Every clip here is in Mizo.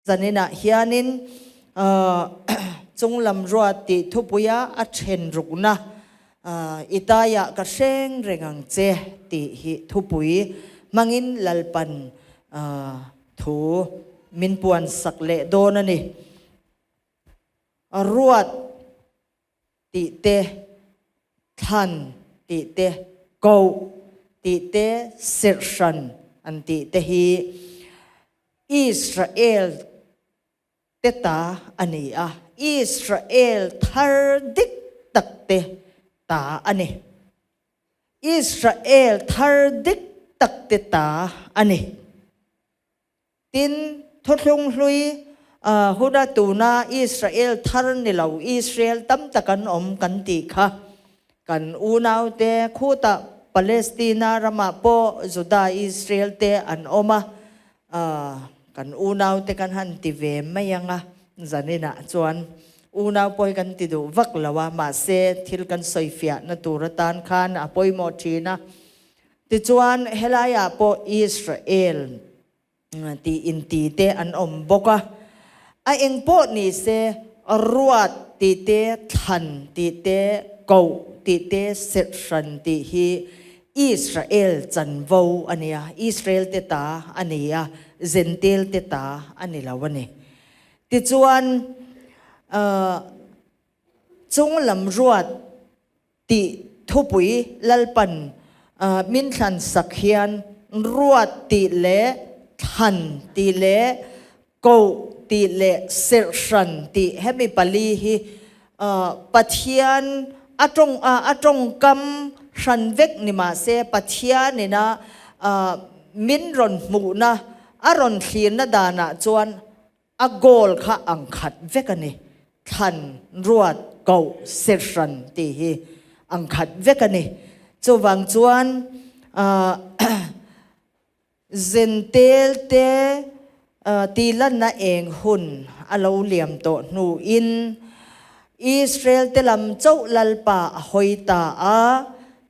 Zaninah hianin chunglam ruat tih thupuia a then rukna i taiah ka hreng reng ang che tih hi thupui hmangin Lalpan thu min puan sak leh dawn a ni. Ruat tih te, thlan tih te, koh tih te, serhhran an tih te hi Israel te ta a ni a, Israel thar dik tak te ta a ni. Israel thar dik tak te ta a ni. Tin, Thuthlung hlui huna tuna Israel thar ni lo Israel tam tak an awm kan tih kha kan unaute khutah Palestina ramah pawh Juda Israel te an awm a, kan unaute kan han ti ve mai ang a, zaninah chuan unau pawh hi kan ti duh vak lo a, mahse thil kan sawifiahna tur atan khan a pawimawh thin a. Tichuan, helaiah pawh Israel tih inti te an awm bawk a. A eng pawh ni se, ruat tih te, thlan tih te, koh tih te, serhhran tih hi Israel chanvo a nia, Israel te ta a ni a, Zentel te ta a ni lo a ni. Tichuan, chunglam ruat Tih thupui Lalpan min thlan sak hian ruat tih leh thlan tih leh koh tih leh serhhran tih hemi pali hi Pathian a tawng a tawngkam hran vek ni mahse Pathianina min rawn hmuhna a rawn thlirna danah chuan A goal kha ang khat vek a ni. Thlan, ruat, koh, serhran tih hi ang khat vek a ni. Chuvang chuan Zentel te tihlanna eng hun a lo liam tawh hnuin Israel te lam chauh Lalpa a hawi ta a,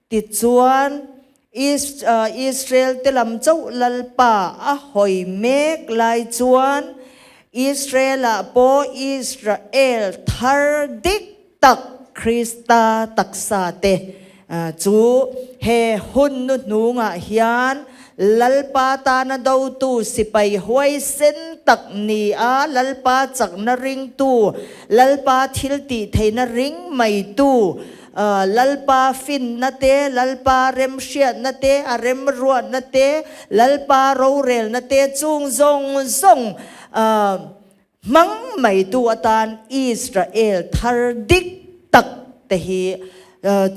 tichuan Israel te lam chauh Lalpa a hawi mek lai chuan Israel-ah pawh Israel thar dik tak Krista taksa te chu he hun nu hnungah hian Lalpa tana dotu sipai huaisen tak ni a, Lalpa chakna ringtu, Lalpa thiltih theihna ring maitu, Lalpa finna te, Lalpa remhriatna te, a remruatna te, Lalpa rorelna te chung zawng zawng hmang maitu atan Israel thar dik tak te hi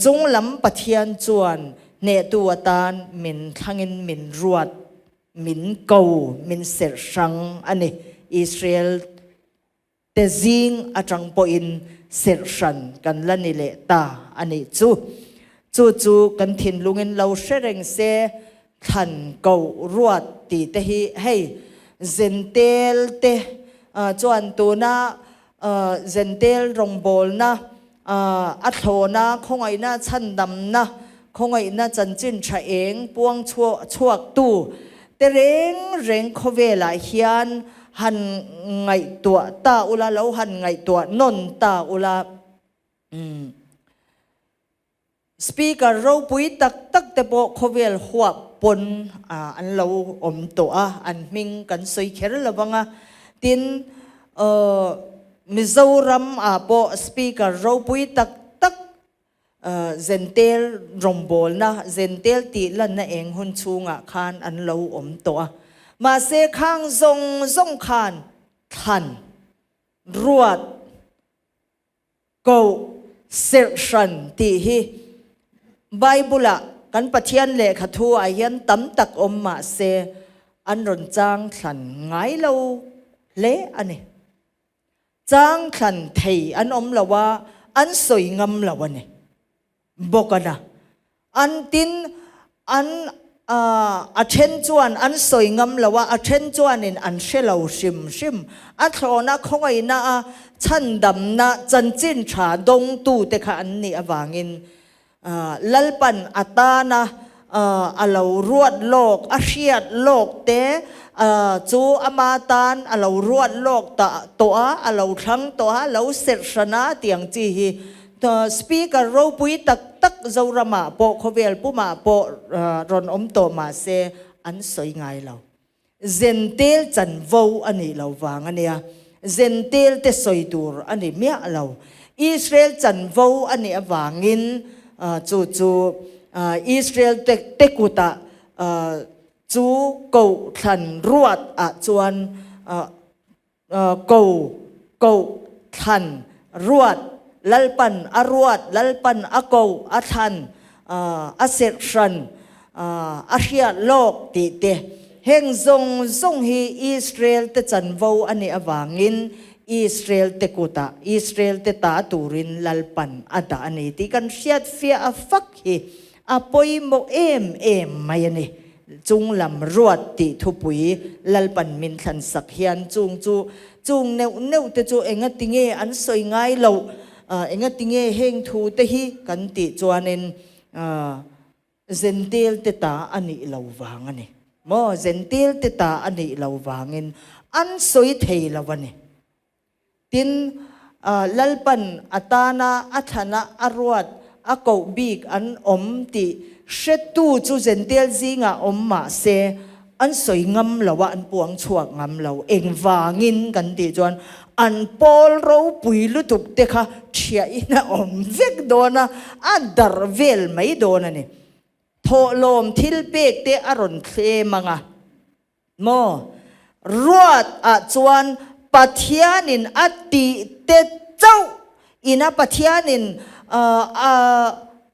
chunglam Pathian chuan hnehtu atan min thlangin min ruat, min ko, min serh hrang a ni. Israel Te zing atang pawhin serh hran kan la ni leh ta a nih chu. Chu chu kan thinlungin lo hre reng se, thlan koh ruat tih te hi hei Zentel te chuan tuna Zentel rawngbawlna a thlawna khawngaihna chhandamna khawngaihna chanchin tha eng puang chhuaktu te reng reng khawvelah hian han ngaihtuah ta ula, lo han ngaihtuah nawn ta ula. Speaker ropui tak tak te pawh khawvel huap pawn an lo awm tawh a, an hming kan sawi kher lo vang a. Tin, Mizoram ah pawh Speaker ropui tak tak Zentel rawngbawlna, Zentel tih lanna eng hun chhungah khan an lo awm tawh a. Mahse khang zawng zawng khan thlan, ruat, koh, serh hran tih hi Bible-ah kan Pathian lehkha thu ah hian tam tak awm mahse an rawn chang thlan ngai lo hle a ni. Chang thlan thei an awm lo a, an sawi ngam lo a ni bawk a na. An tin an a then chuan an sawi ngam lo a, a then chuanin an hre lo hrim hrim. A thlawhna khawngaihna a chhandamna chanchin tha dawngtute kha an nih avangin Lalpan a tana. a lo ruat lawk, a hriat lawk te chu ama tan a lo ruat lawk ta tawh a, a lo thlang tawh a, lo serh hran a tiang chi hi Speaker ropui tak tak Zoramah pawh khawvel pumah pawh rawn awm tawh mah se an sawi ngai lo. Zentel chanvo a nih lo vang a nia. Zentel te sawi tur a ni miah lo. Israel chanvo a nih avangin chu chu Israel te te kutah chu kohhran ruat ah chuan ko koh thlan ruat Lalpan a ruat Lalpan a koh a thlan a serh hran a hriat lawk tih te heng zawng zawng hi Israel te chanvo a nih avangin Israel te kutah Israel te ta turin Lalpan a dah a ni tih kan hriat fiah a fak hi a pawimawh em em mai a ni. Chung lam ruat tih thupui Lalpan min thlan sak hian chung chu chung neuh neuh te chu enga tinge an sawi ngai loh, enga tinge heng thu te hi kan tih chuanin Zentel te ta a nih lo vang a ni. Maw Zentel te ta a nih lo vangin an sawi thei lo a ni. Tin, Lalpan a tana a thlana a ruat a koh bik an awm tih hretu chu Zentel zingah awm mah se, an sawi ngam lo a, an puang chhuak ngam lo. Engvangin kan tih chuan an pawl ropui lutuk te kha thiahin a awm vek dawn a, a darh vel mai dawn a ni. Thawhlawm thilpek te a rawn thlem ang a. Maw? Ruat ah chuan Pathianin a tih te chauh ina Pathianin a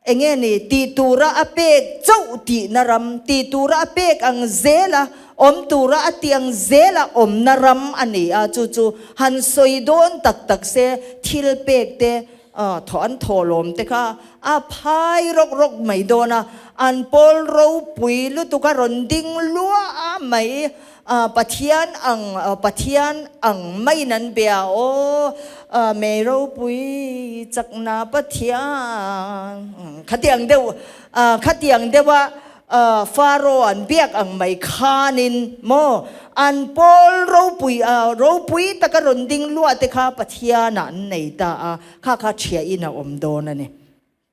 enge ni tih tura a pek chauh tihna ram, tih tura a pek ang zela awm tura a tih ang zela awmna ram a ni a, chu chu han sawi dawn tak tak se thil pek te Thaw an thaw lawm te kha a phai rawk rawk mai dawn a, an pawl ropui lutuk a rawn ding luah mai, Pathian ang Pathian ang maiin an bia aw, mei ropui chakna Pathian khatiang deuh khatiang deuha Pharaoh an biak ang mai khanin maw an pawl ropui ropui taka rawn ding luah te kha Pathianah an nei ta a, kha kha thiahin a awm dawn a ni.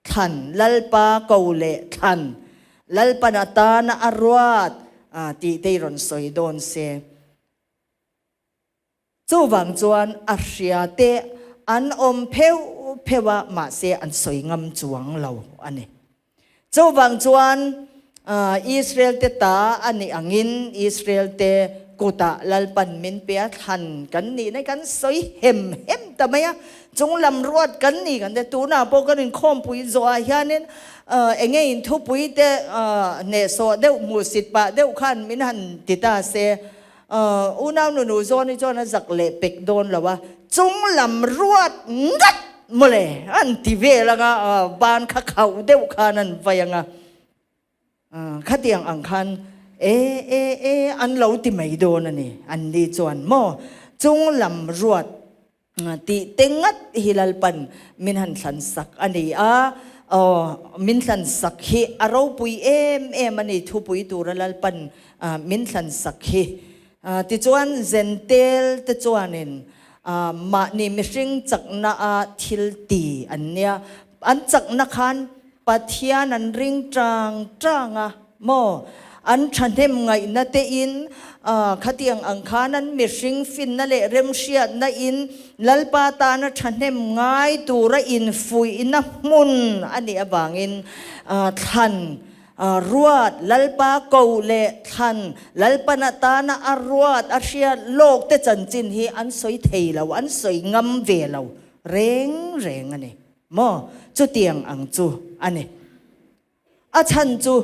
Thlan Lalpa ko leh thlan Lalpan atana a ruat tih te i rawn sawi dawn se. Chuvang chuan a hria te an awm pheuh pheuh a, mahse an sawi ngam chuang lo a ni. Chuvang chuan Israel te ta a nih angin Israel te kutah Lalpan min pe a, thlan kan nih na kan sawi hem hem ta mai a, chung lam ruat kan ni kan ti. Tunah pawh kan inkhawmpui zawhah hianin enge inthupui te hnehsawh deuh hmuhsit pah deuh khan min han ti ta se, Unau nunu zawn hi chuan a zak leh pek dawn lo a, chung lam ruat ngat mawle an ti vel ang a, ban kha khauh deuh khan an vai ang a, khatiang ang khan e e e an lo ti mai dawn a ni, an ni chuan maw chung lam ruat Tih te ngat hi Lalpan min han thlan sak a ni a, aw min thlan sak hi a ropui em em a ni, thupui tura Lalpan min thlan sak hi. Tichuan Zentel te chuanin mahni mihring chakna a thil ti an nia, an chakna khan Pathian an ring tang tang a maw? An thahnem ngaihna te in khatiang ang khan an mihring finna leh remhriatna in Lalpa tana thahnem ngai tura infuihna hmun a nih avangin thlan ruat Lalpa ko leh thlan Lalpan atana a ruat a hriat lawk te chanchin hi an sawi thei lo, an sawi ngam ve lo reng reng a ni. Maw? Chutiang ang chu a ni. A chhan chu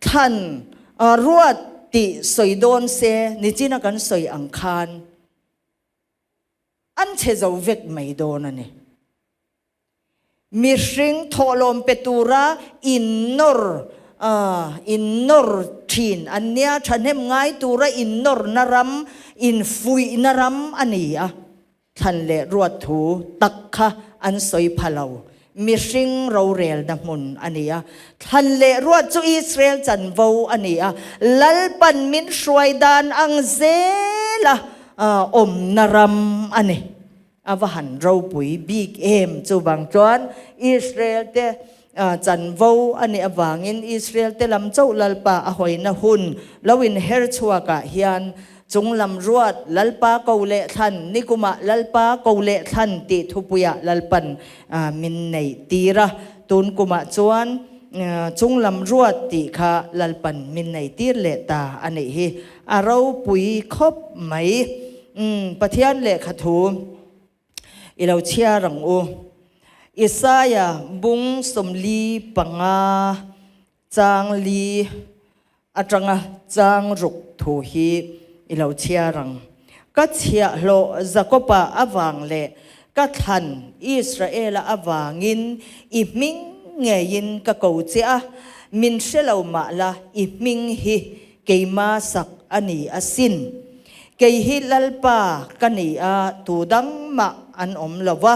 thlan ruat tih sawi dawn se nichina kan sawi ang khan an chhe zo vek mai dawn a ni. Mihring thawhlawm pe tura innawr innawr thin an nia, thahnem ngai tura innawrna ram, infuihna ram a ni a. Thlan leh ruat thu tak kha an sawi pha lo. Mihring rorelna hmun a ni a. Thlan leh ruat chu Israel chanvo a ni a. Lalpan min hruai dan ang zela awmna ram a ni. A va han ropui bik em! Chuvang chuan Israel te chanvo a nih avangin Israel te lam chauh Lalpa a hawina hun lo inher chhuakah hian chung lam ruat Lalpa ko leh thlan, nikumah Lalpa ko leh thlan tih thupuiah Lalpan min neih tir a, tun kumah chuan chung lam ruat tih kha Lalpan min nei tir leh ta a nih hi. A ropui khawp mai. Pathian lehkha thu i lo chhiar ang u. Isaiah bung 45 chang li atanga chang ruk thu hi i lo chhiar ang. Ka chhiahhlawh Jakoba avang leh ka thlan Israela avangin i hming ngeiin ka ko che a, min hre lo mah la i hming hi Keima sak a ni asin. Kei hi Lalpa ka ni a, tu dang mah an awm lo va.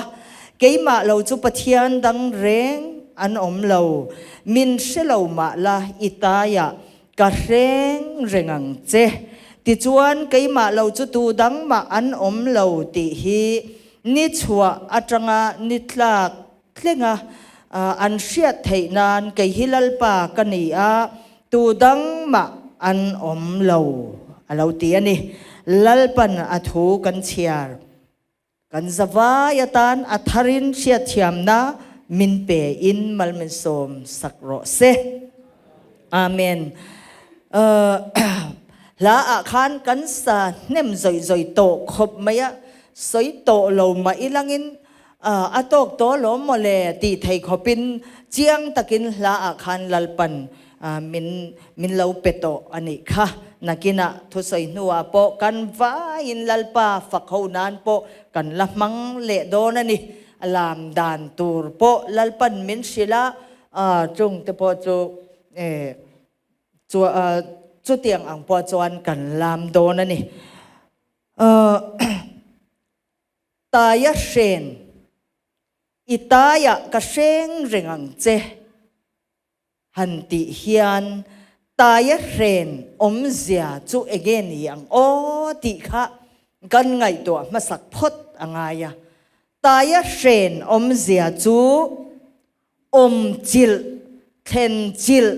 Keimah lo chu Pathian dang reng an awm lo. Min hre lo mah la i taiah ka hreng reng ang che. Tichuan keimah lo chu tu dang mah an awm lo tih hi ni chhuah atanga ni tlak Tlenga an hriat theih nan kei hi Lalpa ka ni a, tu dang mah an awm lo, a lo ti a ni. Lalpan a thu kan chhiar. Kan zavai atan a tharin hriatthiamna min pe in mal min sawm sak rawh se. Amen. Hla ah khan kan sa hnem zawih zawih tawh khawp mai a, sawi tawh lo mah ilangin A tawk tawh alawm mawle tih thei khawpin chiang takin hla ah khan Lalpan min min lo pe tawh a nih kha. Nakinah thusawi hnuah pawh kan vaiin Lalpa fak ho nan pawh kan la hmang leh dawn a ni. A lam dan tur pawh Lalpan min hrilh a, chung te pawh chu chutiang ang pawh chuan kan lam dawn a ni. Taia hren, I taiah ka hreng reng ang che, han tih hian taia hren awmzia chu enge ni ang aw tih kha kan ngaihtuah hmasak phawt a ngai a. Taia hren awmzia chu awmchilh, thlenchilh,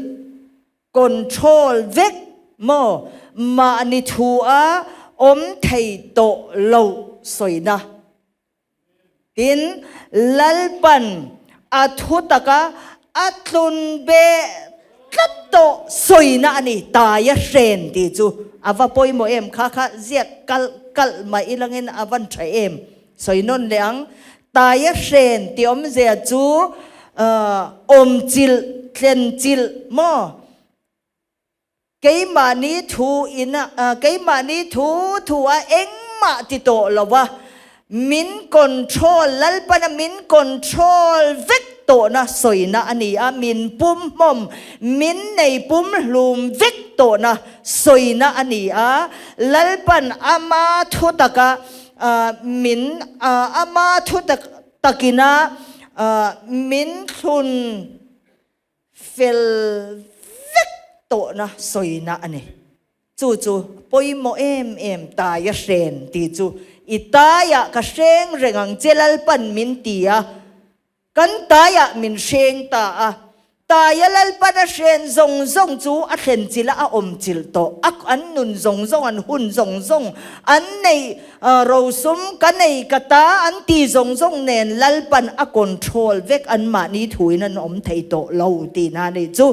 control vek maw mahni thu a awm thei tawh loh sawina. Tin, Lalpan a thu taka a tlun beh tlat tawh sawina a ni. Taia hren tih chu a va pawimawh em? Kha kha ziak kalh kalh mai ilangin a van tha em? Sawi nawn leh ang, Taia hren tih awmzia chu awmchilh, tlenchilh maw? Keimahni thu ina, keimahni thu thu a engmah ti tawh lo a, min control, Lalpana min control vek tawhna sawina a ni a, min pumhmawm, min nei pumhlum vek tawhna sawina a ni a, Lalpan ama thu taka Min ama thu takina min thlun fel vek tawhna sawina a ni. Chu chu pawimawh em em taia hren tih chu i taiah ka hreng reng ang che Lalpan min ti a. Kan taiah min hreng ta a, taia Lalpan a hren zawng zawng chu a thlen chilh a, a awm chilh tawh. A an nun zawng zawng, an hun zawng zawng, an neih rosum ka nei ka ta an ti zawng zawng nen Lalpan a control vek anmahni thuin an awm thei tawh lo tihna a nih chu.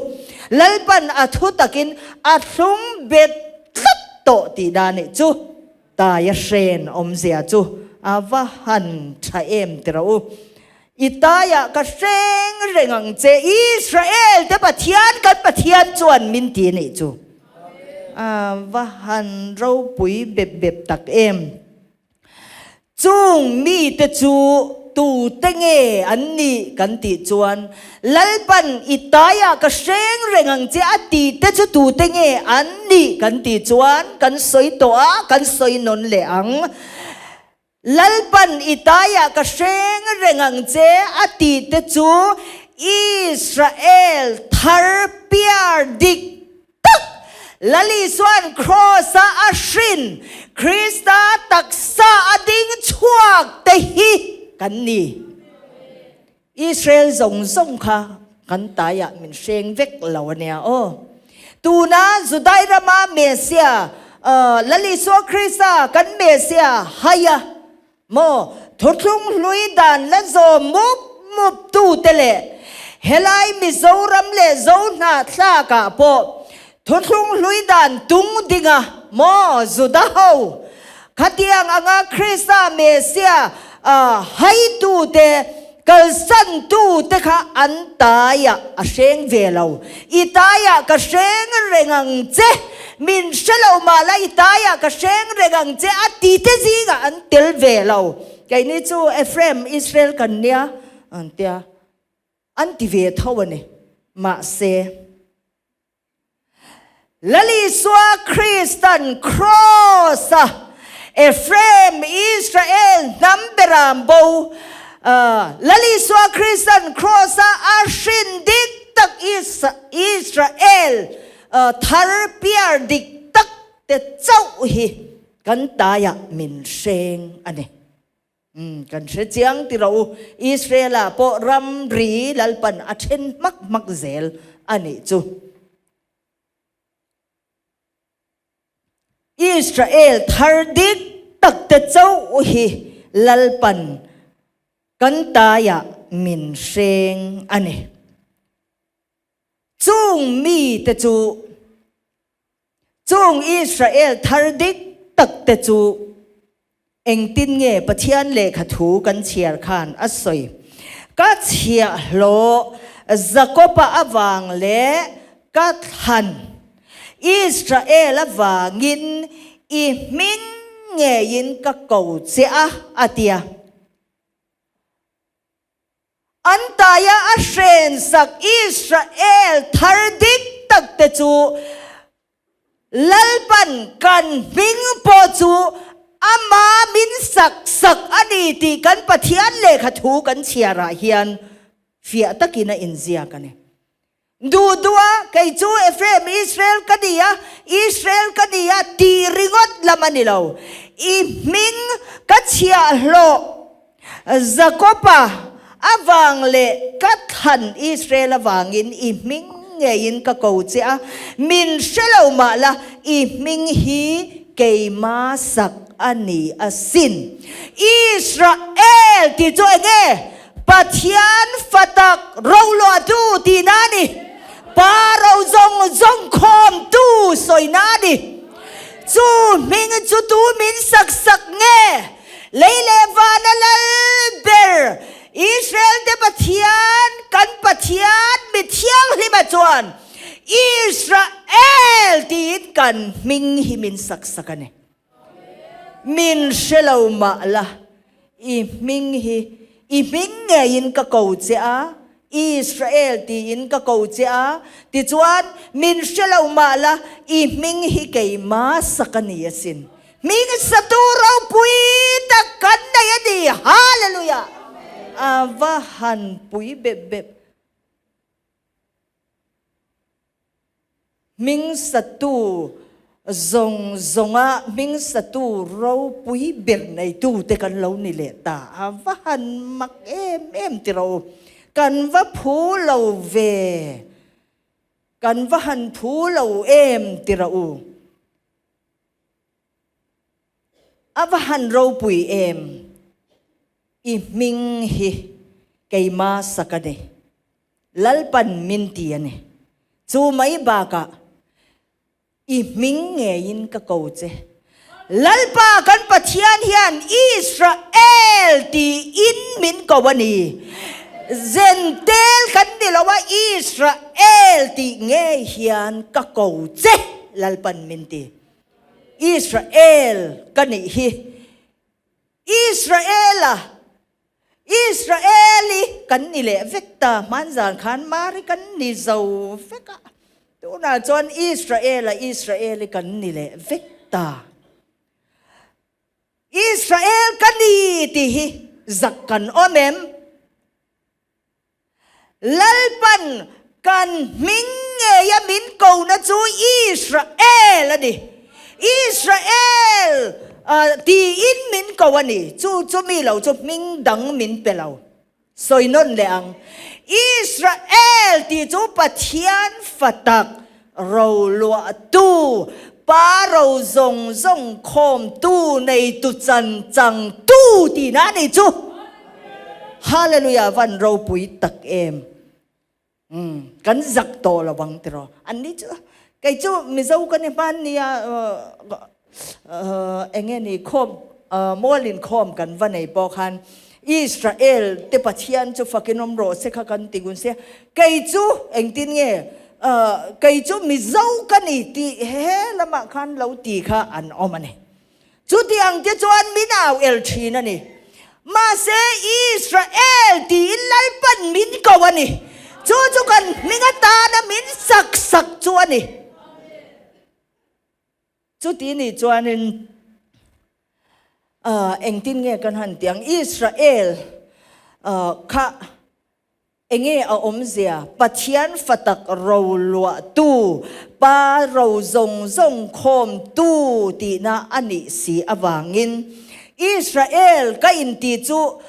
Lalpan a thu takin a thlung bet tlat tawh tihna a nih chu. Taia hren awmzia chu a va han tha em ti rawh u. I taiah ka hreng reng ang che, Israel te Pathian kan Pathian chuan min ti anih chu. A va han ropui bep bep tak em. Chung mite chu tute nge an nih kan tih chuan Lalpan i taiah ka hreng reng ang che a tih te chu tute nge an nih kan tih chuan kan sawi tawh a, kan sawi nawn leh ang. Lalpan i taiah ka hreng reng ang che a tih te chu Israel thar piar dik tak Lal Isua'n Kraws-a a hrin Krista taksa a ding chhuak te hi kan ni. Israel zawng zawng kha kan taiah min hreng vek lo a nia aw. Tuna Judai rama Messiah, Lal Isua Krista kan Messiah haia maw thuthlung hlui dan la zawm mup mup tute leh helai Mizoram leh Zohnahthlak ah pawh thuthlung hlui dan tung dinga maw Juda ho Khatiang anga Krista Messiah haitute, kalsantute kha an taiah a hreng ve lo. I taiah ka hreng reng ang che, min hre lo mah la i taiah ka hreng reng ang che a tite zingah an tel ve lo. Keini chu Ephraim, Israel kan nia an tia, an ti ve tho a ni. Mahse. Lal Isua Kristan Kraws-a Ephraim, Israel, hnam beram bo, Lal Isua Kristan Kraws-a a hrin dik tak Israel thar piar dik tak te chauh hi kan taiah min hreng a ni. Umm, kan hre chiang ti rawh u, Israel-ah pawh ramri Lalpan a then hmak hmak zel a nih chu. Israel thar dik tak te chauh hi Lalpan kan taiah min hreng a ni. Chung mite chu Chung Israel thar dik tak te chu engtin nge Pathian lehkha thu kan chhiar khan a sawi? Ka chhiahhlawh Jakob-a avang leh ka thlan Israel avangin i hming ngeiin ka ko che a, a ti a. An taia a hrensak Israel thar dik tak te chu Lalpan kan hming pawh chu ama min sak sak a ni tih kan Pathian lehkha thu kan chhiarah hian fiah takin a inziak a ni. Duh duh a, kei chu Ephraim Israel ka ni a, Israel ka ni a tih ringawt lam a ni lo. I hming ka chhiahhlawh Jakob-a avang leh ka thlan Israel avangin i hming ngeiin ka ko che a, min hre lo mah la, i hming hi keima sak a ni asin. Israel tih chu eng nge? Pathian fa tak roluahtu tihna a ni. Pa ro zawng zawng khawmtu sawina a ni. Chu hming chu tu min sak sak nge? Lei leh vana lal ber Israel te Pathian, kan Pathian mi thianghlima chuan Israel tiin kan hming hi min sak sak a ni. Min hre lo mah la, i hming hi i hming ngeiin ka ko che a, Israel tiin ka ko che a, tichuan min hre lo mah la, i hming hi keima sak a ni asin. Hming satu ropui tak kan nei a ni. Hallelujah! A va han pui bep bep. Hming satu zawng zawnga hming satu ropui ber neitute kan lo ni leh ta. A va han mak em em ti rawh u. Kan va phu lo ve. Kan va han phu lo em ti rawh u. A va han ropui em. I hming hi keima sak a ni. Lalpan min ti a ni. Chu mai bakah i hming ngeiin ka ko che. Lalpa kan Pathian hian Israel tiin min ko a ni. Zentel kan ni lo a, Israel tih ngei hian ka ko che, Lalpan min ti. Israel ka nih hi. Israel-a Israeli kan ni leh vek ta, hmanzan khan Mari kan ni zo vek a, tunah chuan Israel-a Israeli kan ni leh vek ta. Israel ka ni tih hi zak kan awm em? Lalpan kan hming ngeia min kona chu Israel a ni. Israel tiin min ko a ni. Chu chu mi lo chu hming dang min pe lo. Sawi nawn leh ang. Israel tih chu Pathian fa tak roluahtu, pa ro zawng zawng khawmtu, neitu chan changtu tihna a ni chu. Hallelujah van ropui tak em. Umm kan zak tawh lo ang tiraw. An ni chu kei chu Mizo ka ni hman nia eng nge ni khawm mual inkhawm kan va nei pawh khan Israel te Pathian chu fakin awm rawh se kha kan ti gun sia. Kei chu engtin nge kei chu Mizo ka ni tih he lamah khan lo ti kha an awm a ni. Chuti ang te chuan min au el thin a ni. Mahse Israel tiin Lalpan min ko a ni. Chu chu kan hming atana min sak sak chu a ni. Chuti nih chuanin engtin nge kan han ti ang? Israel kha Enge a awmzia? Pathian fa tak ro luahtu, Pa ro zawng zawng khawmtu tihna a nih si avangin Israel ka inti chu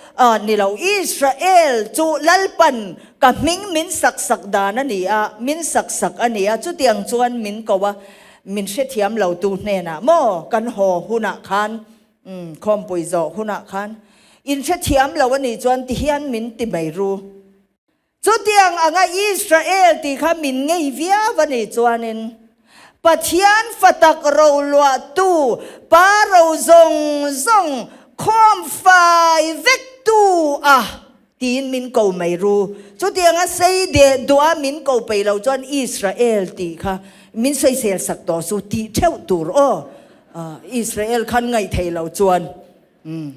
ni lo, Israel chu Lalpan ka hming min sak sak dan a ni a, min sak sak a ni a, chutiang chuan min ko a, min hrethiam lotu hnenah maw kan haw hunah khan Umm, khawmpui zawh hunah khan in hrethiam lo a nih chuan tihian min ti mai ru. Chutiang anga Israel tih kha min ngei viau a nih chuanin Pathian fa tak roluahtu, pa ro zawng zawng khawm fai vektu a tiin min ko mai ru. Chutianga sei deh duha min ko peih lo chuan Israel tih kha min sawisel sak tawh su tih theuh tur aw. Israel khan ngaih thei lo chuan umm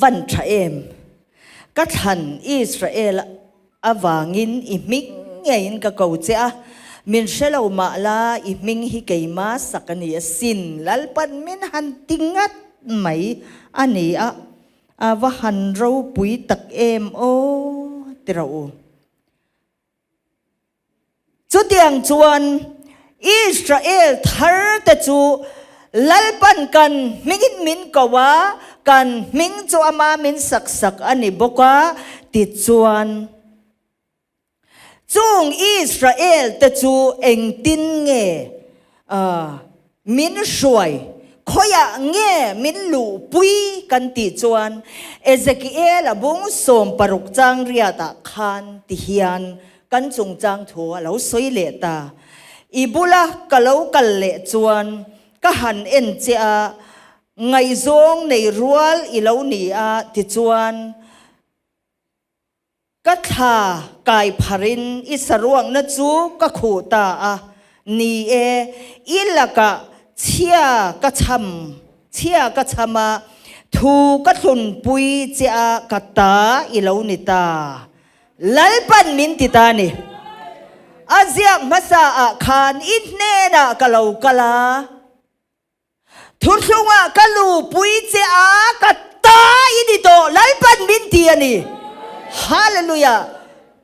van tha em ka thlan Israel avangin i hming ngeiin ka ko che a min hre lo mah la i hming hi keima sak a ni a sin Lalpan min han ti ngat mai a ni a a va han ropui tak em aw ti rawh u. Chutiang chuan Israel tharte chu Lalpan kan hmingin min ko a, kan hming chu ama min sak sak a ni bawk a, tichuan chung Israel te chu engtin nge Min hruai, khawiah nge min luhpui kan tih chuan Ezekiel-a bung 16 chang riatah khan ti hian kan chungchang thu a lo sawi leh ta. I bula ka lo kal leh chuan ka han en che a, ngaihzawng nei rual i lo ni a tichuan Ka thla kai pharin i saruakna chu ka khuh ta a, ni e, i lakah chhia ka chham, chhia ka chham a, thu ka thlunpui che a ka ta i lo ni ta. Lalpan min ti ta ni. A ziak hmasa ah khan i hnenah ka lo kal a. Thuthlungah ka lupui che a, ka ta i ni tawh, Lalpan min ti a ni. Hallelujah!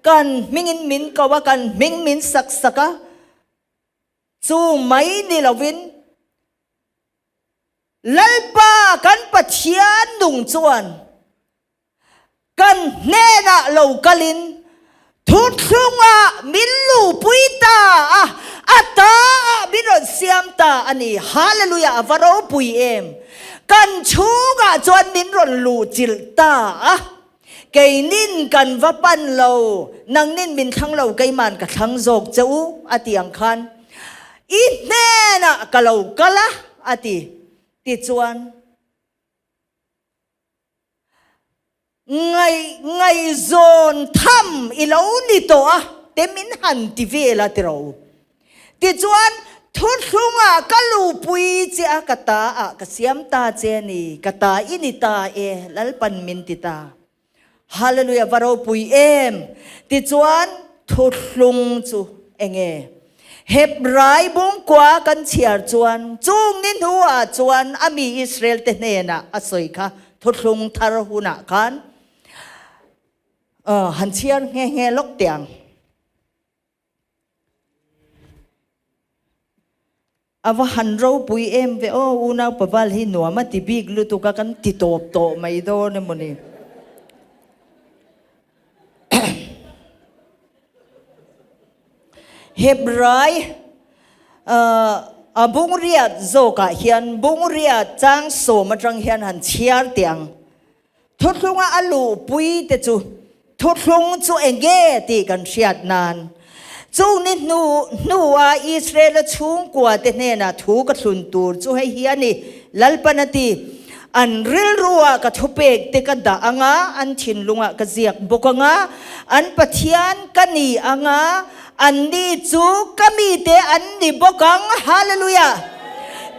Kan hmingin min ko a, kan hming min sak sak a, chu mai ni lovin Lalpa kan Pathian nung chuan Kan hnenah lo kalin thuthlungah min luhpui ta a, a taah min rawn siam ta a ni. Hallelujah! A va ropui em! Kan chhungah chuan min rawn luhchilh ta a, keinin kan va pan lo, nangnin min thlang lo, keiman ka thlang zawk che u, a ti ang khan, I hnenah ka lo kal a, a ti. Tichuan. Ngaih ngaihzawn tham i lo ni tawh a te min han ti vel a tiro. Tichuan thuthlungah ka lupui che a ka ta ah ka siam ta che a ni, ka ta i ni ta e, Lalpan min ti ta. Hallelujah va ropui em! Tichuan thuthlung chu enge? Hebrai bungkua kan chhiar chuan chung ni hnuah chuan a mi Israel te hnenah a sawi kha thuthlung thar hunah khan han chhiar nghe nghe lawk teh ang. A va han ropui em ve aw, unau Paval hi nuam a ti bik lutuk a, kan ti tawp tawh mai dawn emaw ni. Hebrai a bungriat zawkah hian bungriat chang sawm atang hian han chhiar teh ang. Thuthlunga a luhpui te chu thuthlung chu enge tih kan hriat nan chung ni hnu hnua Israela chhungkua te hnenah thu ka thlun tur chu hei hi a ni, Lalpan a ti, An rilruah ka thupek te ka dah anga, an thinlungah ka ziak bawk anga, an Pathian ka ni anga, anni chu ka mite an ni bawk ang. Hallelujah!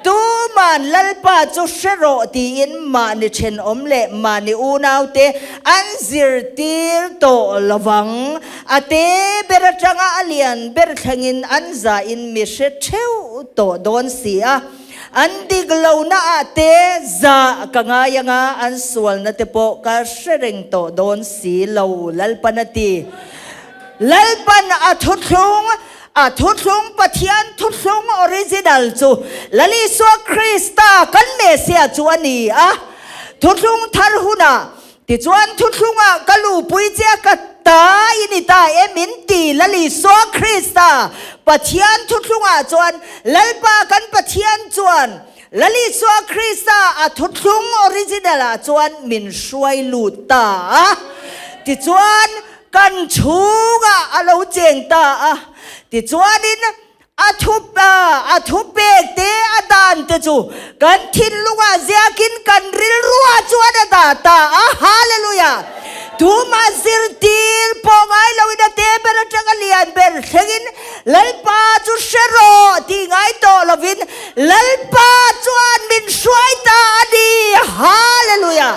Tuman Lalpa chu hre rawh tiin mahni thenawm leh mahni unaute an zirtir tawh lovang. A te ber atanga a lian ber thlengin an zahin mi hre theuh tawh dawn si a. An dik lohna ah te zah ka ngai anga an sualna te pawh ka hre reng tawh dawn si lo, Lalpan a ti. Lalpan a thuthlung A thuthlung Pathian thuthlung original chu Lal Isua Krista kan Messiah chu a ni a. Thuthlung thar hunah tichuan thuthlungah ka luhpui che a ka ta i ni ta em in ti Lal Isua Krista Pathian thuthlungah chuan Lalpa kan Pathian chuan Lal Isua Krista a thuthlung original ah chuan min hruai lut ta a. Tichuan Kan chhungah a lo cheng ta a, tichuanin a thu a thupek te a dan te chu kan thinlungah ziakin kan rilruah chuan a dah ta a. Hallelujah! Tumah zirtir pawh ngai loin a te ber atanga lian ber thlengin Lalpa chu hre rawh tih ngai tawh lovin Lalpa chuan min hruai ta a ni. Hallelujah!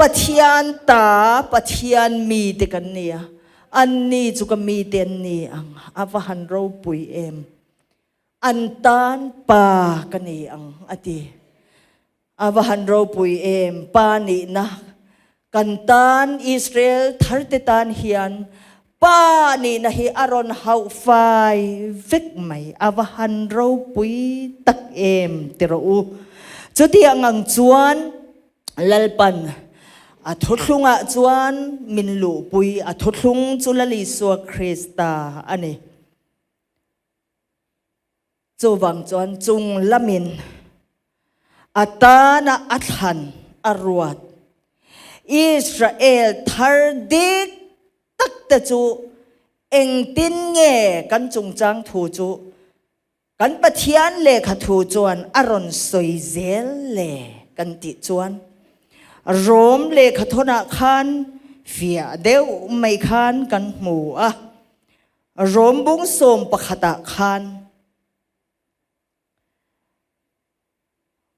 Pathian ta Pathian mite kan ni a, anni chu ka mite an ni ang, a va han ropui em. An tan pa ka ni ang a ti. A va han ropui em, pa nihna kan tan Israel tharte tan hian pa nihna hi a rawn hauh fai vek mai, a va han ropui tak em ti rawh u. Chutiang ang chuan Lalpan a thuthlungah chuan min luhpui, a thuthlung chu Lal Isua Krista a ni. Chuvang chuan chung lamin a tana a thlan a ruat Israel thar dik tak te chu engtin nge kan chungchang thu chu Kan Pathian lehkha thu chuan a rawn sawi zel le kan tih chuan Rom lehkha thawnah khan fiah deuh mai khan kan hmu a, Rom bung sawm pakhatah khan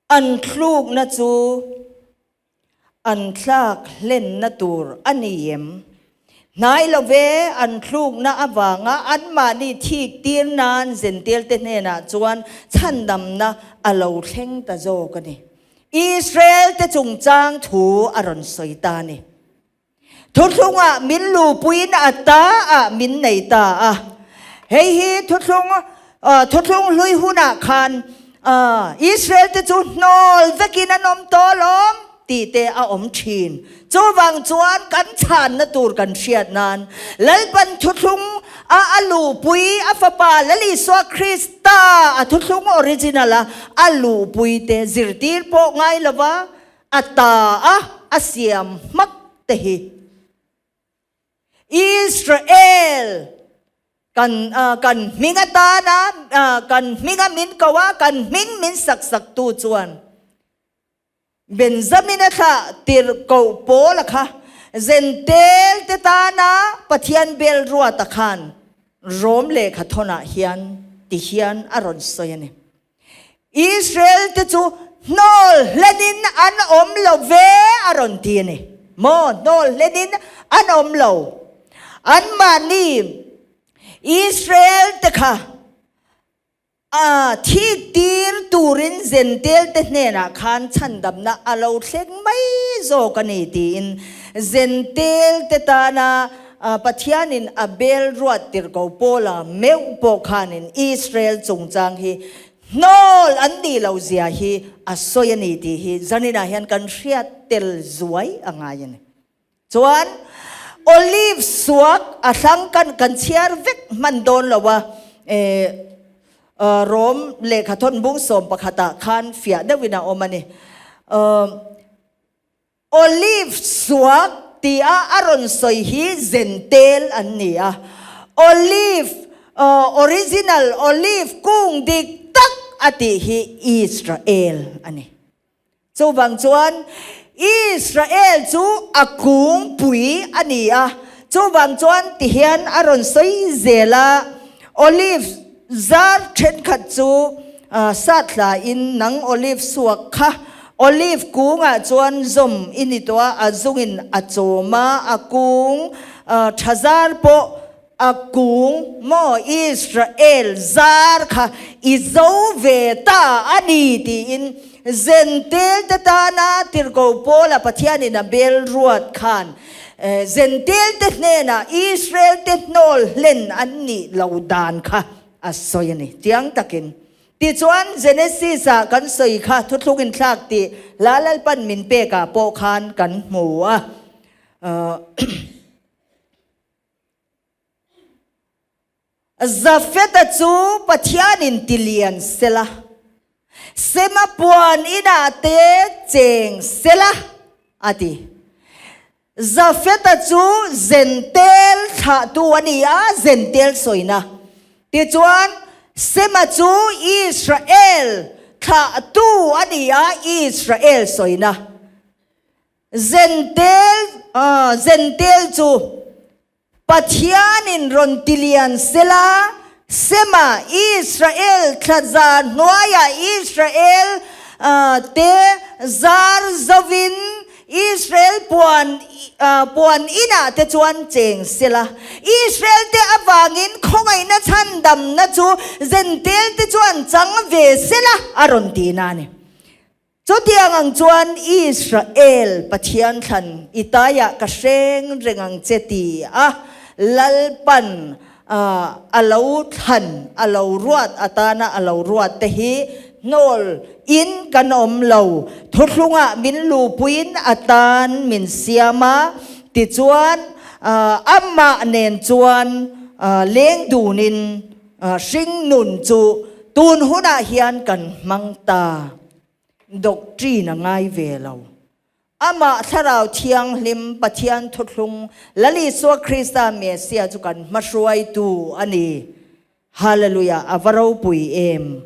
an thlukna chu An thlak hlenna tur a ni em? Hnai lo ve, an thlukna avanga anmahni thik tir nan Zentilte hnenah chuan chhandamna a lo thleng ta zawk a ni. Israelte chungchang thu a rawn sawi ta a ni. Thuthlungah min luhpuiin a ta ah min nei ta a. Hei hi thuthlung thuthlung hlui hunah khan Israel te chu hnawl vekin an awm tawh alawm tih te a awm thin. Chuvang chuan kan chhanna tur kan hriat nan Lalpan thuthlung a a luhpui a fapa Lal Isua Krista a thuthlung original a a luhpui te zirtir pawh ngai lova A ta a a siam hmak te hi Israel kan kan hming atana kan hminga min ko a, kan hming min sak sak tu chuan Benjamin a thlah tirhkoh Paul a kha Zentel te tana Pathian bel ruata khan Rom lehkha thawnah hian ti hian a rawn sawi a ni. Israel te chu hnawl hlenin an awm lo ve a rawn ti a ni. Maw hnawl hlenin an awm lo. Anmahni Israel te kha a thik tir turin Zentel te hnenah khan chhandamna a lo thleng mai zawk a ni tiin Zentel te tana Pathianin a bel ruat tirhko Paula meuh pawh khanin Israel chungchang hi hnawl an nih loh zia hi a sawi a ni tih hi zaninah hian kan hriat tel zuai a ngai a ni. Chuan Olive suak a hlang kan kan chhiar vek hman dawn lo a, eh Rom lehkha thawn bung sawm pakhatah khan fiah deuhin a awm a ni. Olive suak tia a rawn sawi hi zentel an ni a, Olive original olive kung dik tak a tih hi Israel a ni. Chuvang chuan Israel chu a kungpui a ni a, chuvang chuan tihian a rawn sawi zel a, Olive zar thenkhat chu sat hlain nang olive suak kha olive kungah chuan zawm i ni tawh a, a zungin a chawm a, a kung tha zar pawh A kung maw Israel zar kha i zo ve ta a ni tiin Zentel te tana tirhko Paula Pathianin a bel ruat khan Zentel te hnenah Israel te hnawl hlen an nih lo dan kha a sawi a ni. Chiang takin tichuan Genesis ah kan sawi kha thuthlung inthlak tih hla Lalpan min pekah pawh khan kan hmu a. Zafeta chu Pathianin ti lian sela, Sema puan inah te cheng sela, a ti. Zafeta chu Zentel thlahtu a ni a, Zentel sawina. Tichuan, Sema chu Israel thlahtu a ni a, Israel sawina. Zentel, Zentel chu Pathianin rawn ti lian sela, Sema, Israel thlaza hnuaiah Israel te zar zovin Israel puan puan inah te chuan cheng sela. Israel te avangin khawngaihna chhandamna chu Zentel te chuan chang ve sela a rawn ti na a ni. Chutiang ang chuan Israel Pathian thlan i taiah ka hreng reng ang che ti a Lalpan a lo thlan, a lo ruat atana a lo ruat te hi hnawl in kan awm lo. Thuthlungah min luhpuiin a tan min siam a, tichuan amah nen chuan leng dunin Hringnun chu tun hunah hian kan hmang ta. Doctrine a ngai ve lo. Amah Thlarau Thianghlim Pathian thuthlung Lal Isua Krista Messiah chu kan hmahruaitu a ni. Hallelujah! A va ropui em!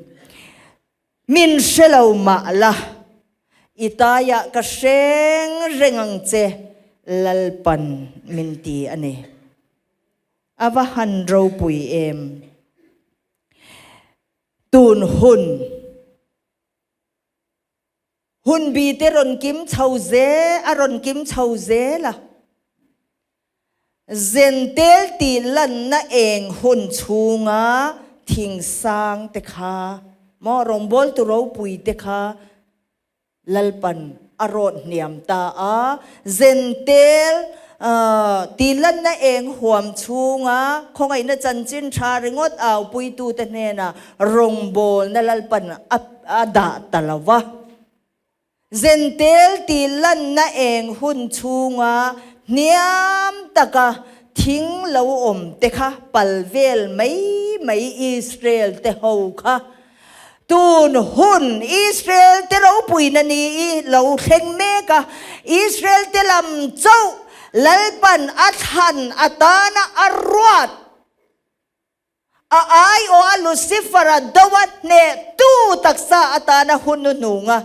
Min hre lo mah la, i taiah ka hreng reng ang che, Lalpan min ti a ni. A va han ropui em? Tun hun hun bi te rawn kim chho zel a rawn kim chho zel a. Zentel tih lanna eng hun chhunga thingsang te kha maw rawngbawltu ropui te kha Lalpan a rawt hniam ta a, Zentel ti lanna eng huam chhunga khawngaihna chanchin tha ringawt aupuitute hnena rawngbawlna Lalpan a dah ta lo va. Zentel ti lanna eng hun chhunga hniam taka thing lo awm te kha pal vel mai mai Israel te ho kha Tun hun Israel te ropuina ni i lo thleng mek a, Israel te lam chauh Lalpan a thlan atana a ruat a aiawh a Lucifer-a do a hnehtu taksa atana hun hnuhnunga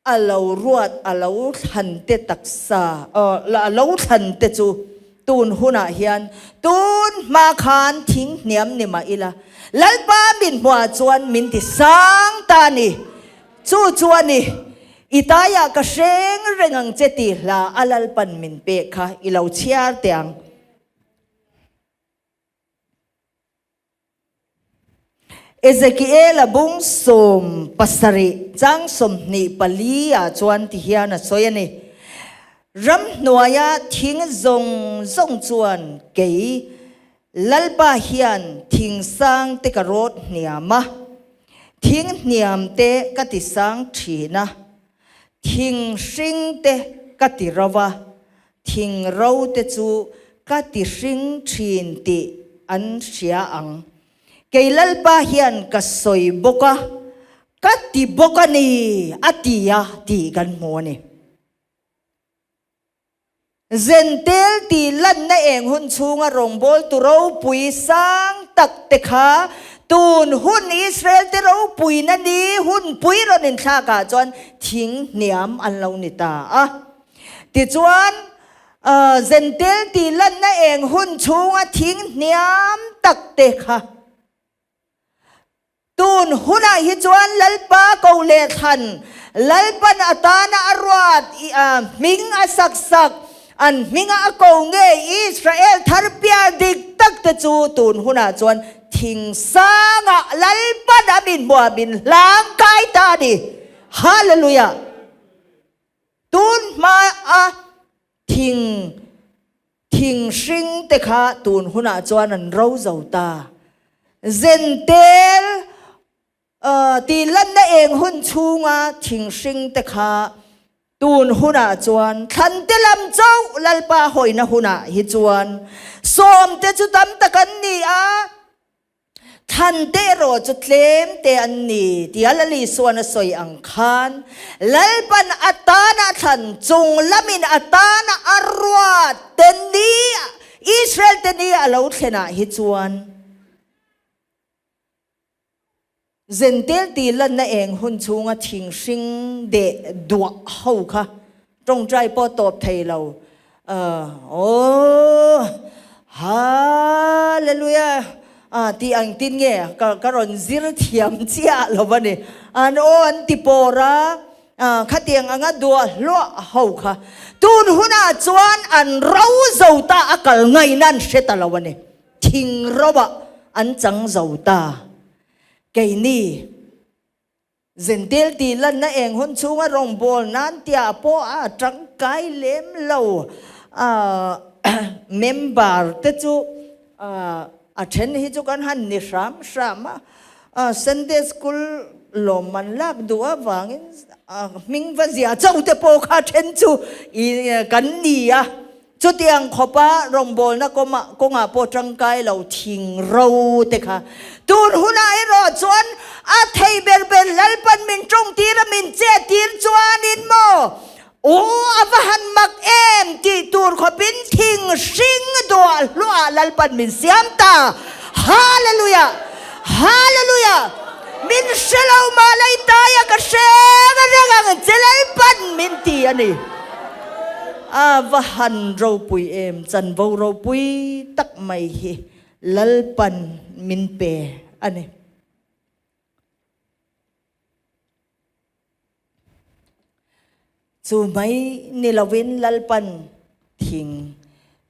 A lo ruat, a lo thlan te taksa, a lo thlan te chu tun hunah hian tun hma khan thing hniam ni mah ila, Lalpa min hmuah chuan min ti sang ta a ni. Chu chu a ni, i taiah ka hreng reng ang che tih hla a Lalpan min pek kha i lo chhiar teh ang. Ezekiela bung 70 chang 24 ah chuan ti hian a sawi a ni, Ramhnuaia thing zawng zawng chuan kei Lalpa hian thing sang te ka rawt hniam a, thing hniam te ka ti sang thin a, thing hring te ka ti ro a, thing ro te chu ka ti hring thin tih an hria ang. Kei Lalpa hian ka sawi bawk a, ka ti bawk a ni, a ti a tih kan hmu a ni. Zentel tih lanna eng hun chhunga rawngbawltu ropui sang tak te kha tun hun Israel te ropuina ni hunpui rawn inthlakah chuan thing hniam an lo ni ta a. Tichuan, Zentel tih lanna eng hun chhunga thing hniam tak te kha Tun hunah hi chuan Lalpa ko leh thlan, Lalpan atana a ruat i a hming a sak sak, an hminga a ko ngei Israel thar piar dik tak te chu tun hunah chuan thing sangah Lalpan a min hmuah min hlang kai ta a ni. Hallelujah! Tun hma a thing Thing hring te kha tun hunah chuan an ro zo ta. Zentel tih lanna eng hun chhunga thing hring te kha tun hunah chuan thlan te lam chauh Lalpa hawina hunah hi chuan sawm te chu tam tak an ni a. Thlan te erawh chu tlem te an ni tia Lal Isuan a sawi ang khan, Lalpan a tana thlan chung lamin a tana a ruat te ni Israel te ni a lo thlenah hi chuan Zentel tih lanna eng hun chhunga thing hring deh duah ho kha tawngtai pawh tawp thei lo. Aw Hallelujah tih ang tin nge ka rawn zir thiam chiah lo a ni. An aw an ti pawr a, khatiang anga duah hluah ho kha tun hunah chuan an ro zo ta a kal ngaihna an hre ta lo a ni. Thing roah an chang zo ta. Keini Zentel tih lanna eng hun chhunga rawngbâwl nan tia pawh a tangkai lem lo. Member te chu a then hi chu kan han ni hram hram a. Sunday School lawmman lak duh avangin hming va zia cho te pawh kha then chu kan ni a. Chutiang khawpa rawngbawlna kawmah kawngah pawh tangkai lo thing ro te kha tun hunah erawh chuan a thei ber ber Lalpan min tawng tir a min chet tir chuanin maw aw a va han mak em tih tur khawpin thing hring duah hluah Lalpan min siam ta. Hallelujah! Hallelujah! Min hre lo mah la i taia ka hre reng ang che Lalpan min ti a ni. A va han ropui em, chanvo ropui tak mai hi Lalpan min pe a ni. Chu mai ni lovin Lalpan thing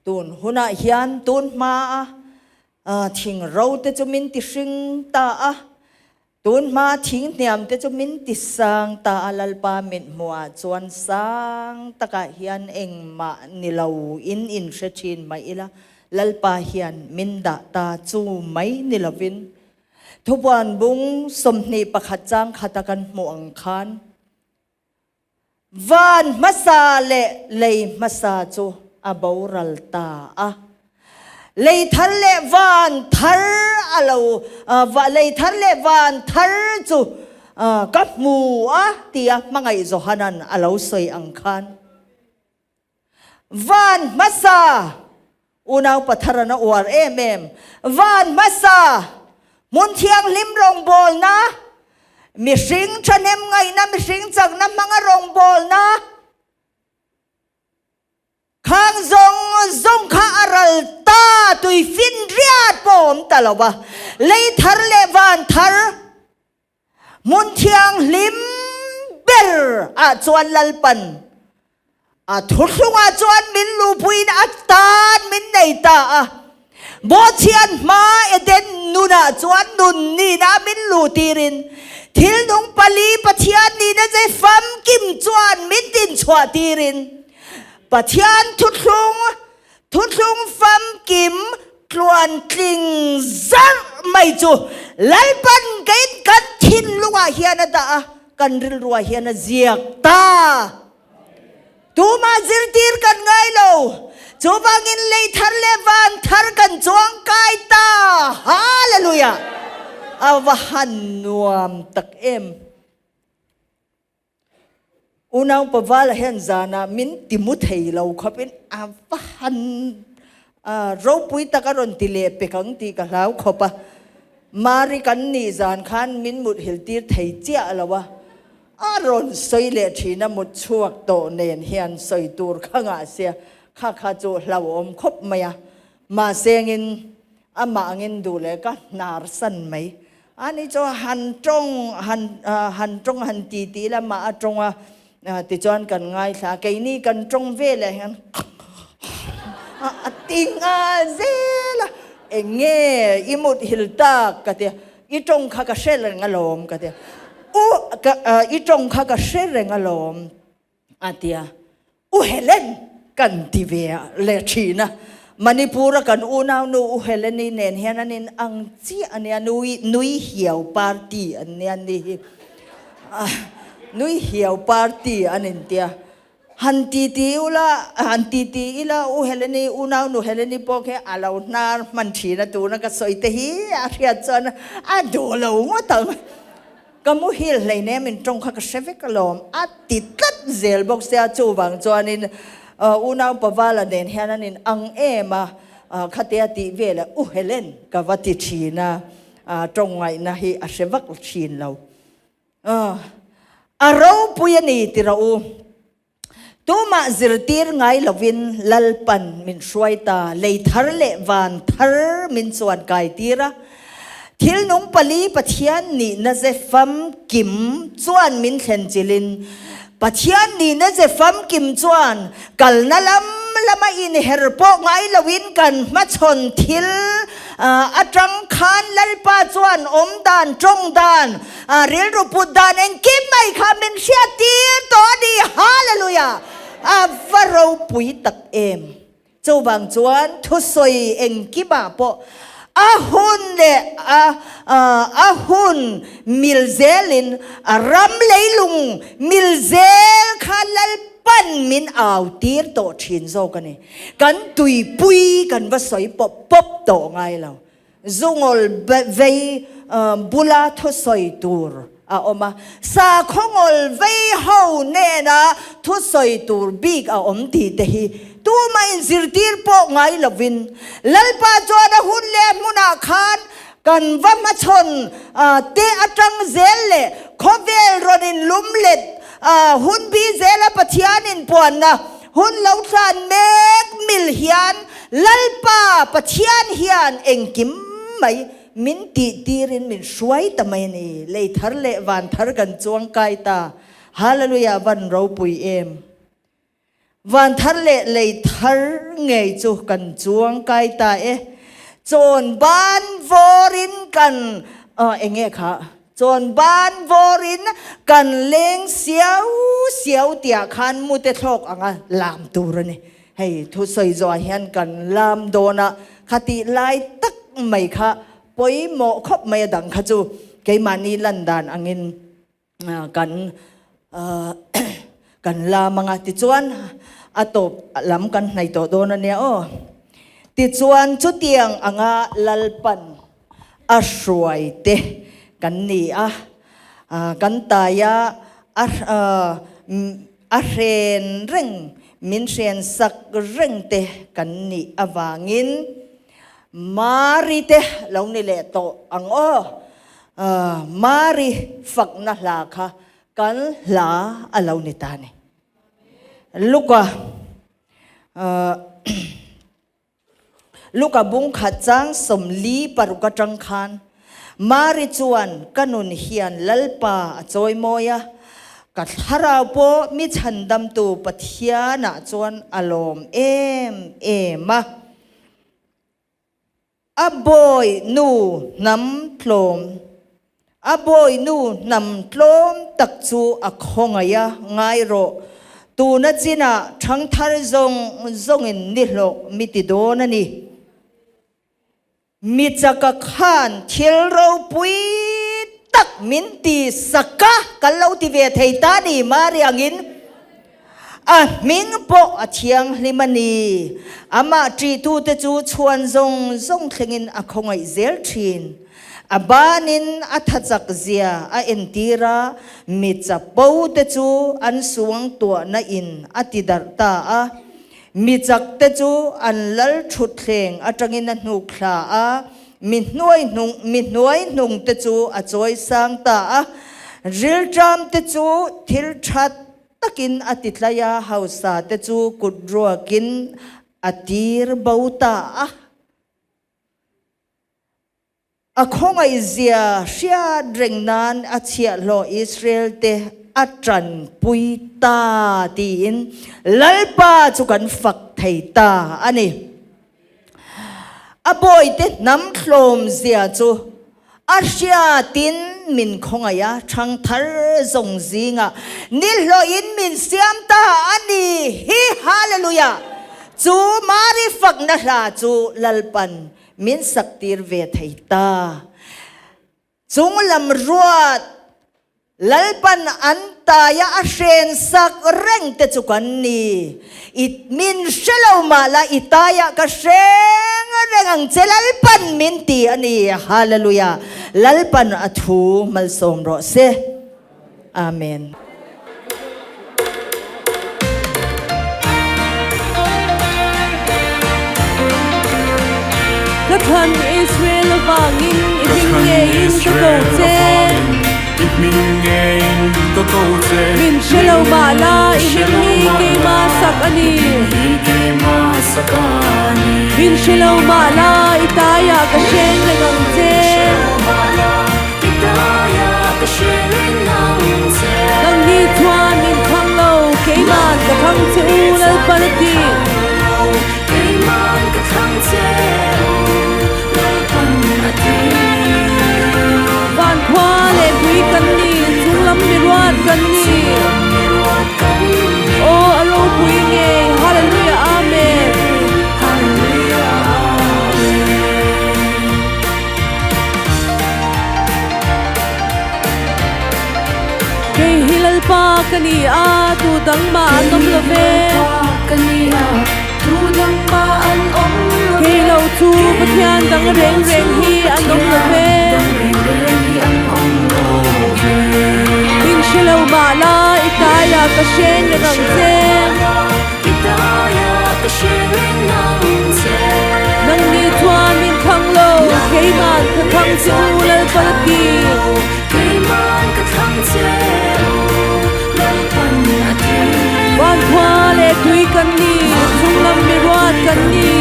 tun hunah hian tun hma a thing ro te chu min ti hring ta a, Tun hma thing hniam te chu min ti sang ta a, Lalpa mit hmuhah chuan sang takah hian engmah ni lo in in hre thin mai ila, Lalpa hian min dah ta chu mai ni lovin thupuan bung 21 chang khata kan hmuh ang khan Van hmasa leh lei hmasa chu a boral ta a. Lei thar leh van thar a lo, lei thar leh van thar chu ka hmu a tia hmangaih Johanan a lo sawi ang khan. Van hmasa, unau Patharan a uar em em, van hmasa, hmun thianghlim rawngbawlna, mihring thahnem ngaihna, mihring chakna hmanga rawngbawlna, khang zawng zawng kha a ral ta, tui finriat pawh a awm ta lo va, lei thar leh van thar, Hmun thianghlim ber ah chuan Lalpan a thuthlungah chuan min luhpuiin a tan min nei ta a. Bawhchhian hma Eden nun. nunah chuan nun nihna min luhtirin thil nung pali Pathian nihna che famkim chuan min dinchhuah tirin Pathian thuthlung thuthlung famkim tluantling zarh mai chu Lalpan keiin kan thinlungah hian a dah a, kan rilruah hian a ziak ta. Tumah zirtir kan ngai lo. Chuvangin lei thar leh van thar kan chuang kai ta. Hallelujah! A va han nuam tak em. Unau Pavala hian zanah min ti mu thei lo khawpin a va han ropui tak a rawn ti leh pek ang tih ka hlau khawp a. Mari kan nih zan khan min muthilh tir thei chiah lo a. A rawn sawi leh thin a, mut chhuak tawh nen hian sawi tur kha ngah sia, kha kha chu hlauhawm khawp mai a, mahse angin amah angin duh leh ka hnar san mai. Ani chu han tawng han han tawng han ti ti ila mah a tawng a, tichuan kan ngaithla a, keini kan tawng ve leh hian a ti nghal zel a, eng nge i mut hil tak ka ti a. I tawng kha ka hre reng alawm ka ti a. U ka i tawng kha ka hre reng alawm a ti a. U Helen kan ti ve a leh thin a. Manipur a kan unaunu U Heleni nen hian an in ang chiah a nia nui nui hiau party an nia ni hi. Nui hiau party an intia. Han ti ti ula, han ti ti ila U Heleni, unau nu Heleni pawh khi a lo hnar hman thin a, tuna ka sawi te hi a hriat chuan a duh lo ngawt ang. Ka muhil hleinem in tawng kha ka hre vek alawm a ti tlat zel bawk sia, chuvang chuanin unau Pavala nen hian an in ang em a, khatia tih velah U Helen ka va ti thin a, tawng ngaihna hi a hre vak thin lo. A ropui a ni ti rawh u. Tumah zirtir ngai lovin Lalpan min hruai ta, lei thar leh van thar min chuan kai tir a. Thil nung pali Pathian nihna ze famkim chuan min thlen chilin, Pathian nihna ze famkim chuan kalna lam lama inher pawh ngai loin kan hmachhawn thil atang khan Lalpa chuan awm dan, tawng dan, rilru put dan engkim mai kha min hriat tir tawh a ni. Hallelujah! A va ropui tak em! Chuvang chuan thusawi engkimah pawh a hun leh a a hun mil zelin a ram leilung mil zel kha Lalpan min au tir tawh thin zawk a ni. Kan tuipui kan va sawi pawp pawp tawh ngai lo. Zungawl vei bula thusawi tur a awm a, sakhawngawl vei ho nena thusawi tur bik a awm tih te hi tumah inzirtir pawh ngai lovin Lalpa chuan a hun leh hmunah khan kan va hmachhawn te atang zel leh khawvel rawn inlum let hun bi zela Pathian inpuanna Hun lo tlan mek mil hian Lalpa Pathian hian engkim mai min tih tirin min hruai ta mai a ni. Lei thar leh van thar kan chuang kai ta. Hallelujah van ropui em. Van thar leh lei thar ngei chu kan chuang kai ta e. Chawn ban vawrin kan enge kha Chawn ban vawrin kan leng siau siau tiah khan mute thlawk anga lam tur a ni. Hei thusawi zawhah hian kan lam dawn a, khatih lai tak mai kha pawimawh khawp mai a dang kha chu keimahni lan dan angin kan kan lam anga tichuan a tawp lam kan hnaih tawh dawn a nia aw. Tichuan chutiang anga Lalpan a hruai te kan ni a, kan taia a a hren reng, min hren sak reng te kan nih avangin Mari te lo ni leh tawh ang aw. Mari fakna hla kha kan hla a lo ni ta ni. Luka Luka bung khat chang 46 atang khan Mari chuan ka nun hian Lalpa a chawi mawi a, ka thlarau pawh mi chhandamtu Pathianah chuan a lawm em em a. A bawi nu hnam tlawm A bawi nu hnam tlawm tak chu a khawngaih a, ngai rawh, tuna chinah ṭhangthar zawng zawngin nihlawh mi ti dawn a ni. Mi chaka khan thil ropui tak min ti sak a, kan lo ti ve thei ta ni Mari angin a hming pawh a thianghlim a ni. Amah ṭihtute chu chhuan zawng zawng thlengin a khawngaih zel ṭhin. A banin a thachak zia a entir a, mi chapo te chu an suangtuahna in a ti darh ta a. Mi chakte chu an lal thutthleng atangin a hnuk thla a, mi hnuaihnung mi hnuaihnungte chu a chawi sang ta a. Rilṭamte chu thil ṭha takin a ti tlai a, hausate chu kut ruakin a tir bo ta a. A khawngaihzia hriat reng nan a chhiahhlawh Israel-te a tanpui ta tiin Lalpa chu kan fak thei ta a ni. A bawite hnam hlawmzia chu a hriatin min khawngaih a, thangthar zawng zingah nihlawhin min siam ta a ni hi. Hallelujah! Chu Mari fakna hla chu Lalpan Min sak tir ve thei ta. Chung lam ruat Lalpan an taia a hren sak reng te chu kan ni. I min hre lo mah la i taia ka hreng reng ang che Lalpan min ti a ni. Hallelujah. Lalpan a thu malsawm rawh se. Amen. Ka thlan Israel avangin i hming ngeiin ka ko che. Min hre lo mah la i hming hi keimah sak a ni. Min hre lo mah la i taiah ka hreng reng ang che. Nangni chuan min thang lo, keiman ka thang che u Lalpan a ti. Van khua leh tui kan ni, chunglam miruat kan ni. Aw a ropui ngei, Hallelujah Amen. Kei hi Lalpa ka ni a, tu dang mah an awm lo ve. Kei lo chu Pathian dang reng reng hi an awm lo ve. Min hre lo mah la, i taiah ka hreng reng ang che. Nangni chuan min thlang lo, keiman ka thlang che u Lalpan a ti. Van khua leh tui kan ni, chunglam mi ruat kan ni.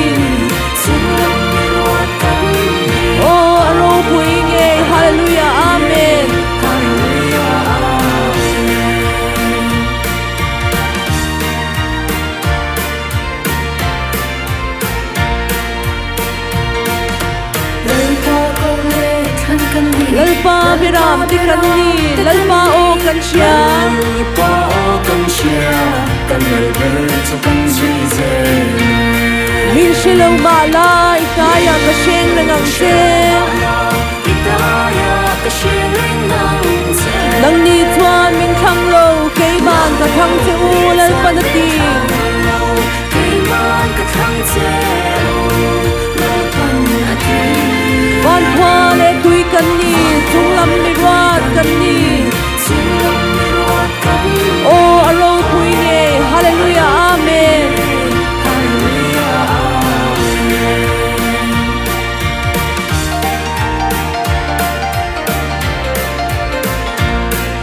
Aw a ropui ngei, Hallelujah, Amen. Lalpa biram ti kan ni, Lalpa aw kan hria. Lalpa aw kan hria, kan lal ber chu kan zui zel e. Min hre lo mah la, i taia ka hreng reng ang che. Nangni chuan min thlang lo, keiman ka thlang che u, Lalpan a ti. Van khua leh tui kan ni, chunglam mi ruat kan ni. Aw a ropui ngei, Hallelujah, Amen.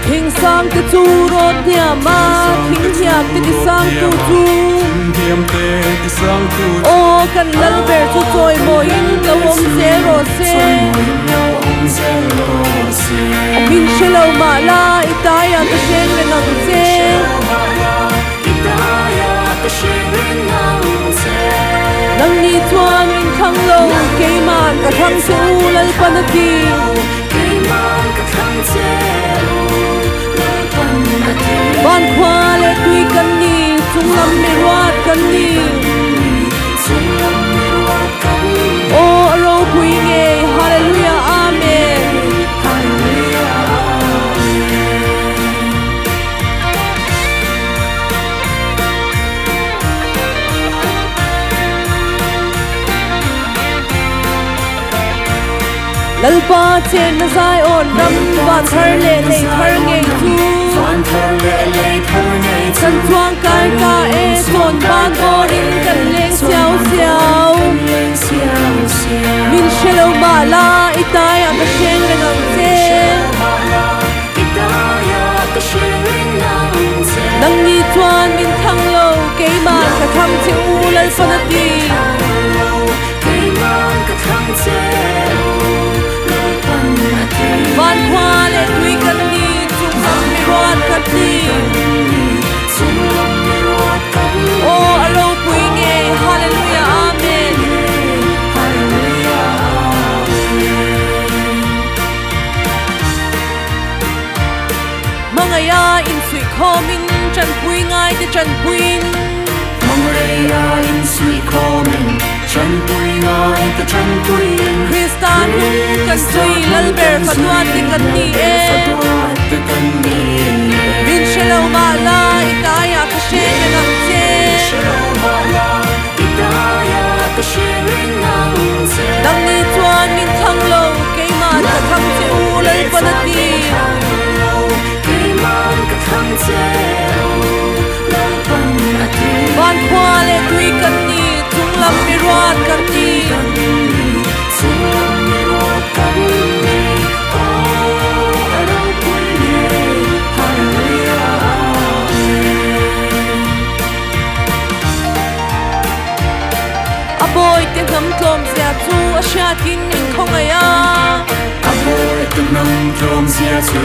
Thing sang te chu rawt hniam a, thing hniam te ti sang tu chu. Aw kan lal ber chu chawimawiin lo awm zel rawh se. Min hre lo mah la, i taiah ka hreng reng ang che. Nangni chuan min thlang lo, keiman. ka thlang che u Lalpan a ti. Van khua leh tui kan ni, chunglam mi ruat kan ni. Aw a ropui ngei, Hallelujah Amen. Lalpa chenna Zion ram van thar leh lei thar ngei chu Kan chuang kai ta e chawn ban bawrin kan leng siau siau Min hre lo mah la i taiah ka hreng reng ang che. Nangni chuan min thang lo, keimah ka thang che u Lalpan a ti. Van khua leh tui kan ni, chunglam mi ruat kan ni. Aw a ropui ngei, Hallelujah Amen. Hmangaia insuihkhawmin tanpui ngaite tanpuiin. Hmangaia insuihkhawmin tanpui ngaite tanpuiin. Krista hnung kan zui Lalber fatuat te kan ni e. Min hre lo mah la i taiah ka hre reng ang che. Nangni chuan min thlang lo, keimah ka thlang che u Lalpan a ti. Van khua leh tui kan ni, chunglam mi ruat kan ni. A bawite hnam tlawm zia chu a hriatin min khawngaih a. A bawite hnam tlawm zia chu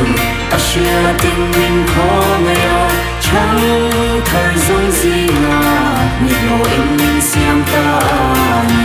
a hriatin min khawngaih a. Chang thar zawng zinga ni hlawhin min siam ta a ni.